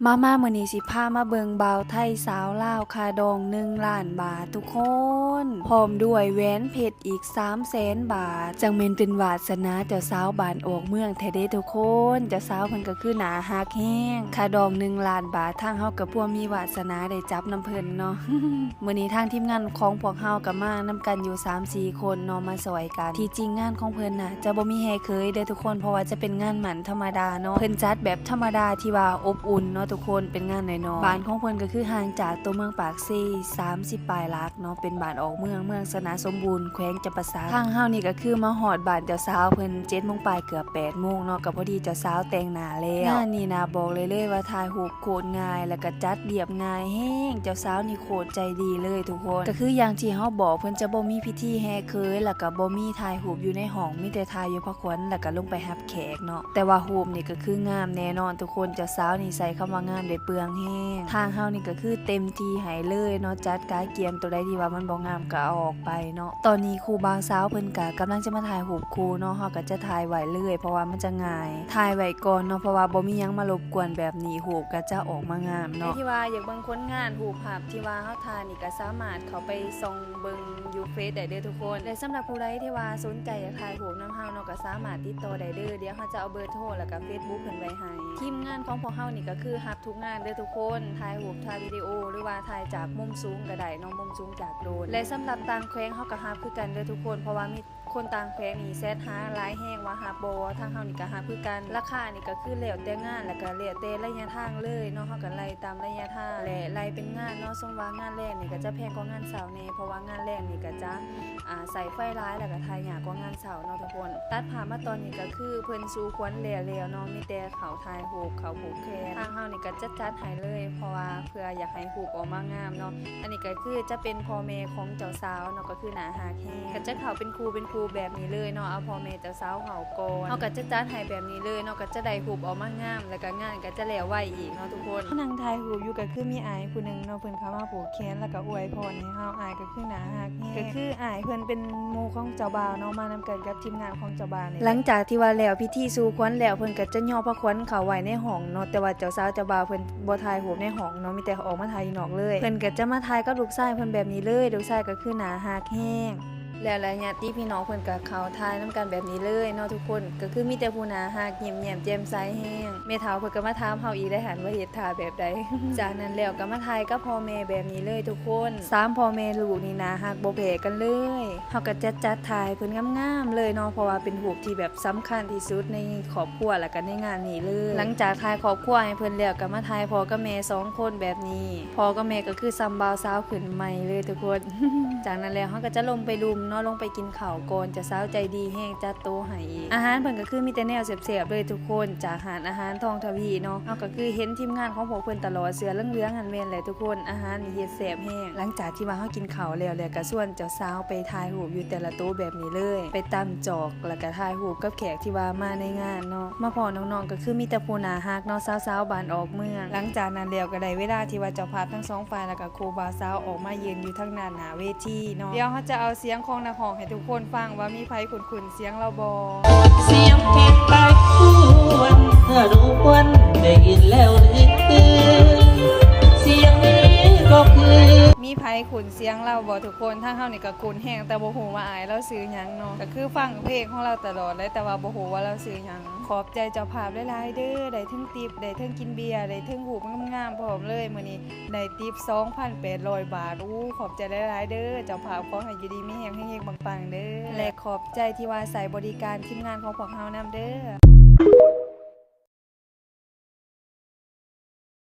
ມາໆ ມື້ນີ້ຊິພາມາເບິ່ງບ່າວໄທສາວລາວຄ່າດອງໜຶ່ງລ້ານບາດທຸກຄົນ ພ້ອມດ້ວຍແຫວນເພັດອີກສາມແສນບາດ. ຈັ່ງແມ່ນເປັນວາສະໜາເຈົ້າສາວບ້ານອອກເມືອງແທ້ເດ້ທຸກຄົນ. ເຈົ້າສາວເພິ່ນກໍຄືໜ້າຮັກແຮງ ຄ່າດອງໜຶ່ງລ້ານບາດ ທາງເຮົາກໍພວມມີວາສະໜາໄດ້ຈັບນຳເພິ່ນເນາະ. ມື້ນີ້ທາງທີມງານຂອງພວກເຮົາກໍມານຳກັນຢູ່ສາມສີ່ຄົນເນາະ ມາຊ່ອຍກັນ. ທີ່ຈິງງານຂອງເພິ່ນນະຈະບໍ່ມີແຮ່ເຂີຍເດີ້ທຸກຄົນ ເພາະວ່າຈະເປັນງານໝັ້ນທຳມະດາເນາະ ເພິ່ນຈັດແບບທຳມະດາທີ່ວ່າອົບອຸ່ນເນາະທຸກຄົນ ເປັນງານນ້ອຍໆ. ບ້ານຂອງເພິ່ນກໍຄືຫ່າງຈາກຕົວເມືອງປາກເຊສາມສິບປາຍຫຼັກເນາະ ເປັນບ້ານອອກເມືອງ ເມືອງຊະນະສົມບູນ ແຂວງຈຳປາສັກ. ທາງເຮົານີ້ກໍຄືມາຮອດບ້ານເຈົ້າສາວເພິ່ນເຈັດໂມງປາຍ ເກືອບແປດໂມງເນາະ ກໍພໍດີເຈົ້າສາວແຕ່ງໜ້າແລ້ວ. ງານນີ້ນະ ບອກໄດ້ເລີຍວ່າຖ່າຍຮູບໂຄດງ່າຍ ແລ້ວກໍຈັດລຽບງ່າຍແຮງ ເຈົ້າສາວນີ້ໂຄດໃຈດີເລີຍທຸກຄົນ. ກໍຄືຢ່າງທີ່ເຮົາບອກ ເພິ່ນຈະບໍ່ມີພິທີແຫ່ເຂີຍ ແລ້ວກໍບໍ່ມີຖ່າຍຮູບຢູ່ໃນຫ້ອງ ມີແຕ່ຖ່າຍຢູ່ພະຂວັນ ແລ້ວກໍລົງໄປຮັບແຂກເນາະ. ແຕ່ວ່າຮູບນີ້ກໍຄືງາມແນ່ນອນທຸກຄົນ ເຈົ້າສາວນີ້ໃສ່ຄຳວ່າງາມໄດ້ເປືອງແຮງ. ທາງເຮົານີ້ກໍຄືເຕັມທີ່ໃຫ້ເລີຍເນາະ ຈັດກະກຽມ ໂຕໃດທີ່ວ່າມັນບໍ່ງາມກໍເອົາອອກໄປເນາະ. ຕອນນີ້ຄູ່ບ່າວສາວເພິ່ນກະກຳລັງຈະມາຖ່າຍຮູບຄູ່ເນາະ ເຮົາກໍຈະຖ່າຍໄວ້ເລີຍ ເພາະວ່າມັນຈະງ່າຍ ຖ່າຍໄວ້ກ່ອນເນາະ ເພາະວ່າບໍ່ມີຫຍັງມາລົບກວນແບບນີ້ ຮູບກໍຈະອອກມາງາມເນາະ. ໃຜທີ່ວ່າຢາກເບິ່ງຜົນງານຮູບພາບທີ່ວ່າເຮົາຖ່າຍນີ້ ກໍສາມາດເຂົ້າໄປສ່ອງເບິ່ງຢູ່ເຟສໄດ້ເດີ້ທຸກຄົນ. ແລະ ສຳລັບຜູ້ໃດທີ່ວ່າສົນໃຈຢາກຖ່າຍຮູບນຳເຮົາເນາະ ກໍສາມາດຕິດຕໍ່ໄດ້ເດີ້ ດຽວເຮົາຈະເອົາເບີໂທ ແລ້ວກໍເຟສບຸກເພິ່ນໄວ້ໃຫ້. ທີມງານຂອງພວກເຮົານີ້ກໍຄືຮັບ ທຸກງານເດີ້ທຸກຄົນ ຖ່າຍຮູບ ຖ່າຍວິດີໂອ ຫຼືວ່າຖ່າຍຈາກມຸມສູງກໍໄດ້ເນາະ ມຸມສູງຈາກໂດຣນ. ແລະ ສຳລັບຕ່າງແຂວງເຮົາກໍຮັບຄືກັນເດີ້ທຸກຄົນ ເພາະວ່າມີຄົນຕ່າງແຂວງນີ້ແຊັດຫາຫຼາຍແຮງວ່າຮັບບໍ່. ທາງເຮົານີ້ກໍຮັບຄືກັນ ລາຄານີ້ກໍຄືແລ້ວແຕ່ງານ ແລ້ວກໍແລ້ວແຕ່ໄລຍະທາງເລີຍເນາະ ເຮົາກໍໄລ່ຕາມໄລຍະທາງ ແລະ ໄລ່ເປັນງານເນາະ. ສົມວ່າງານແລງນີ້ກໍຈະແພງກວ່າງານເຊົ້າແດ່ ເພາະວ່າງານແລງນີ້ກໍຈະ ອ່າ ໃຊ້ໄຟຫຼາຍ ແລ້ວກໍຖ່າຍຍາກກວ່າງານເຊົ້າເນາະທຸກຄົນ. ຕັດພາບມາຕອນນີ້ກໍຄືເພິ່ນສູ່ຂວັນແລ້ວໆເນາະ ມີແຕ່ເຂົ້າຖ່າຍຮູບ ເຂົ້າຜູກແຂນ. ທາງເຮົານີ້ກໍຈະຈັດໃຫ້ເລີຍ ເພາະວ່າເພື່ອຢາກໃຫ້ຮູບອອກມາງາມເນາະ. ອັນນີ້ກໍຄືຈະເປັນພໍ່ແມ່ຂອງເຈົ້າສາວເນາະ ກໍຄືໜ້າຮັກແຮງ ກໍຈະເຂົ້າເປັນຄູ່ເປັນຄູ່ແບບນີ້ເລີຍເນາະ ເອົາພໍ່ແມ່ເຈົ້າສາວເຂົ້າກ່ອນ. ເຮົາກໍຈະຈັດໃຫ້ແບບນີ້ເລີຍເນາະ ກໍຈະໄດ້ຮູບອອກມາງາມ ແລ້ວກໍງານກໍຈະແລ້ວໄວອີກເນາະທຸກຄົນ. ເຮົານັ່ງຖ່າຍຮູບຢູ່ ກໍຄືມີອ້າຍຜູ້ໜຶ່ງເນາະ ເພິ່ນເຂົ້າມາຜູກແຂນ ແລ້ວກໍອວຍພອນໃຫ້ເຮົາ. ອ້າຍກໍຄືໜ້າຮັກແຮງ ກໍຄືອ້າຍເພິ່ນເປັນໝູ່ຂອງເຈົ້າບ່າວເນາະ ມານຳກັນກັບທີມງານຂອງເຈົ້າບ່າວນີ້. ຫຼັງຈາກທີ່ວ່າແລ້ວພິທີສູ່ຂວັນແລ້ວ ເພິ່ນກໍຈະຍໍພະຂວັນເຂົ້າໄວ້ໃນຫ້ອງເນາະ ແຕ່ວ່າເຈົ້າສາວເຈົ້າບ່າວເພິ່ນບໍ່ຖ່າຍຮູບໃນຫ້ອງເນາະ ມີແຕ່ອອກມາຖ່າຍຢູ່ນອກເລີຍ. ເພິ່ນກໍຈະມາຖ່າຍກັບລູກຊາຍເພິ່ນແບບນີ້ເລີຍ ລູກຊາຍກໍຄືໜ້າຮັກແຮງ. ແລ້ວລະຍາດຕິພີ່ນ້ອງເພິ່ນກໍເຂົ້າຖ່າຍນຳກັນແບບນີ້ເລີຍເນາະທຸກຄົນ ກໍຄືມີແຕ່ຜູ້ໜ້າຮັກ ຍິ້ມແຍ້ມແຈ່ມໃສແຮງ. ແມ່ເຖົ້າເພິ່ນກໍມາຖາມເຮົາອີກໄດ໋ຫັ້ນວ່າເຮັດທ່າແບບໃດ. ຈາກນັ້ນແລ້ວກໍມາຖ່າຍກັບພໍ່ແມ່ແບບນີ້ເລີຍທຸກຄົນ. ສາມພໍ່ແມ່ລູກນີ້ໜ້າຮັກບໍ່ແພ້ກັນເລີຍ. ເຮົາກໍຈັດ ຈັດຖ່າຍເພິ່ນງາມໆເລີຍເນາະ ເພາະວ່າເປັນຮູບທີ່ແບບສຳຄັນທີ່ສຸດໃນຄອບຄົວ ແລ້ວກໍໃນງານນີ້ເລີຍ. ຫຼັງຈາກຖ່າຍຄອບຄົວໃຫ້ເພິ່ນແລ້ວ ກໍມາຖ່າຍພໍ່ກັບແມ່ສອງຄົນແບບນີ້. ພໍ່ກັບແມ່ກໍຄືສ່ຳບ່າວສາວຂຶ້ນໃໝ່ເລີຍທຸກຄົນ. ຈາກນັ້ນແລ້ວເຮົາກໍຈະລົງໄປລຸ່ມເນາະ ລົງໄປກິນເຂົ້າກ່ອນ ເຈົ້າສາວໃຈດີແຮງຈັດໂຕະໃຫ້ອີກ. ອາຫານເພິ່ນກໍຄືມີແຕ່ແນວແຊບໆເລີຍທຸກຄົນ ຈາກຮ້ານອາຫານທອງທະວີເນາະ. ເຮົາກໍຄືເຫັນທີມງານຂອງພວກເພິ່ນຕະຫຼອດ ເສື້ອເຫຼືອງໆຫັ້ນແມ່ນແຫຼະທຸກຄົນ ອາຫານນີ້ເຮັດແຊບແຮງ. ຫຼັງຈາກທີ່ວ່າເຮົາກິນເຂົ້າແລ້ວ ແລ້ວກໍຊວນເຈົ້າສາວໄປຖ່າຍຮູບຢູ່ແຕ່ລະໂຕະແບບນີ້ເລີຍ ໄປຕັ້ງຈອກ ແລ້ວກໍຖ່າຍຮູບກັບແຂກທີ່ວ່າມາໃນງານເນາະ. ມາພໍ້ນ້ອງໆກໍຄືມີແຕ່ຜູ້ໜ້າຮັກເນາະ ສາວໆບ້ານອອກເມືອງ. ຫຼັງຈາກນັ້ນແລ້ວກໍໄດ້ເວລາທີ່ວ່າເຈົ້າພາບທັງສອງຝ່າຍ ແລ້ວກໍຄູ່ບ່າວສາວອອກມາຢືນຢູ່ທາງດ້ານໜ້າເວທີເນາະ. ດຽວເຮົາຈະເອົາສຽງຂອງນັກຮ້ອງໃຫ້ທຸກຄົນຟັງວ່າມີໃຜຄຸ້ນໆສຽງລາວບໍ່. ສຽງເພງໄປຄວນ ເມື່ອດູຄວັນໄດ້ຍິນແລ້ວຫຼື ສຽງນີ້ກໍຄື ມີໃຜຄຸ້ນສຽງລາວບໍ່ທຸກຄົນ? ທາງເຮົານີ້ກໍຄຸ້ນແຮງ ແຕ່ບໍ່ຮູ້ວ່າອ້າຍລາວຊື່ຫຍັງເນາະ. ກໍຄືຟັງເພງຂອງລາວຕະຫຼອດເລີຍ ແຕ່ວ່າບໍ່ຮູ້ວ່າລາວຊື່ຫຍັງ. ຂອບໃຈເຈົ້າພາບຫຼາຍໆເດີ້ ໄດ້ເຖິງຕິບ ໄດ້ເຖິງກິນເບຍ ໄດ້ເຖິງຮູບງາມໆພ້ອມເລີຍ. ມື້ນີ້ໄດ້ຕິບສອງພັນແປດຮ້ອຍບາດ. ໂອ້ ຂອບໃຈຫຼາຍໆເດີ້ເຈົ້າພາບ ຂໍໃຫ້ຢູ່ດີມີແຮງ ເຮັງໆປັງໆເດີ້ ແລະ ຂອບໃຈທີ່ວ່າໃຊ້ບໍລິການທີມງານຂອງພວກເຮົານຳເດີ້.